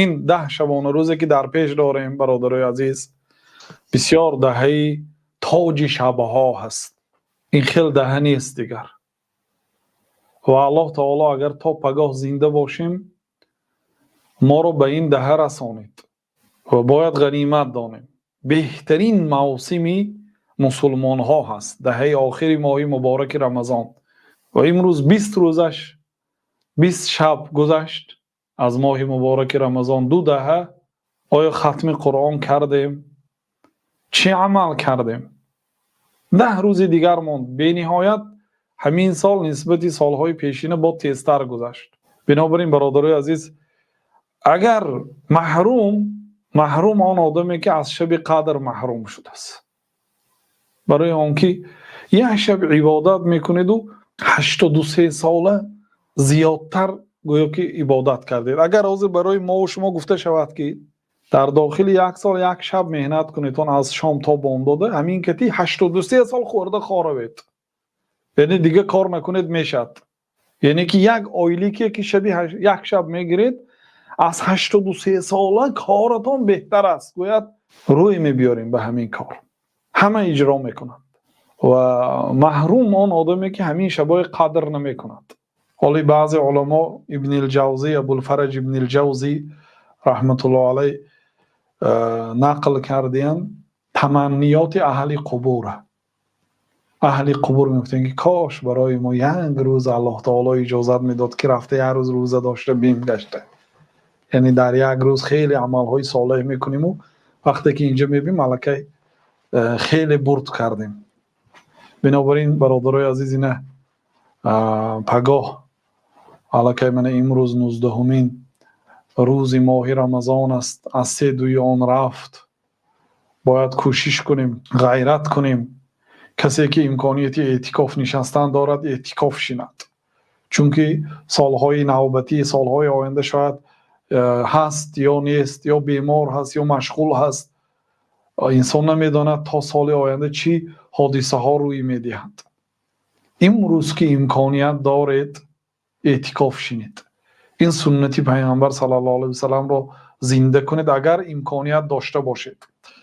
Ин 10 шабонарӯзе, ки дар пеш дорем, бародарои азиз, бисёр даҳаи тоҷи шабҳо ҳаст. Ин хел даҳа нест дигар. Ва Аллоҳ таоло, агар то пагоҳ зинда бошем, моро ба ин даҳа расонид ва бояд ғанимат донем. Беҳтарин мавсими мусулмонҳо ҳаст даҳаи охири моҳи мубораки Рамазон. Ва имрӯз 20 рӯзаш, 20 шаб гузашт аз моҳи мубораки Рамазон, ду даҳа. Оё хатми Қуръон кардем? Чӣ амал кардем? 10 рӯзи дигар монд. Бениҳоят ҳамин сол нисбати солҳои пешина бо тезтар гузашт. Бинобар ин, бародарои азиз, агар маҳрум он одаме, ки аз шаби қадр маҳрум шудааст, барои он ки як шаб ибодат мекунеду 83 сола зиёдтар гӯё ки ибодат кардед. Агар ҳозир барои мову шумо гуфта шавад, ки дар дохили як сол як шаб меҳнат кунедон аз шом то бомдода, ҳамин кати 83 сол хӯрда хоравед, яъне дигар кор накунед, мешавад. Яъне ки як ойлике, ки шаби як шаб мегиред, аз 83 сола коратон беҳтар аст, гӯяд, рӯй мебиёрем ба ҳамин кор, ҳама иҷро мекунанд. Ва маҳрум он одаме, ки ҳамин шабҳои қадр намекунад. Ҳоли баъзе уламо, Ибнил Ҷавзӣ, Абулфараҷ Ибнил Ҷавзӣ раҳматуллоҳ алайҳ, нақл кардиянд таманниёти аҳли қубура. Аҳли қубур мегуфтанд, ки кош барои мо як рӯз Аллоҳ таоло иҷозат медод, ки рафта як рӯз рӯза дошта бим гашта. Яъне дар як рӯз хеле амалҳои солеҳ мекуниму вақте ки инҷо мебинем, аллакай хеле бурд кардем. Бинобар ин, бародарои азиз, ина пагоҳ аллакай, мана имрӯз 19-умин рӯзи моҳи Рамазон аст, аз се дуи он рафт. Бояд кӯшиш кунем, ғайрат кунем. Касе ки имконияти эътикоф нишастан дорад, эътикоф шинад, чунки солҳои навбатӣ, солҳои оянда шояд ҳаст ё нест, ё бемор ҳаст, ё машғул ҳаст. Инсон намедонад, то соли оянда чӣ ҳодисаҳо рӯй медиҳад. Имрӯз ки имконият доред, эътикоф шинед, ин суннати Пайғамбар саллаллоҳу алайҳи васалламро зинда кунед, агар имконият дошта бошед.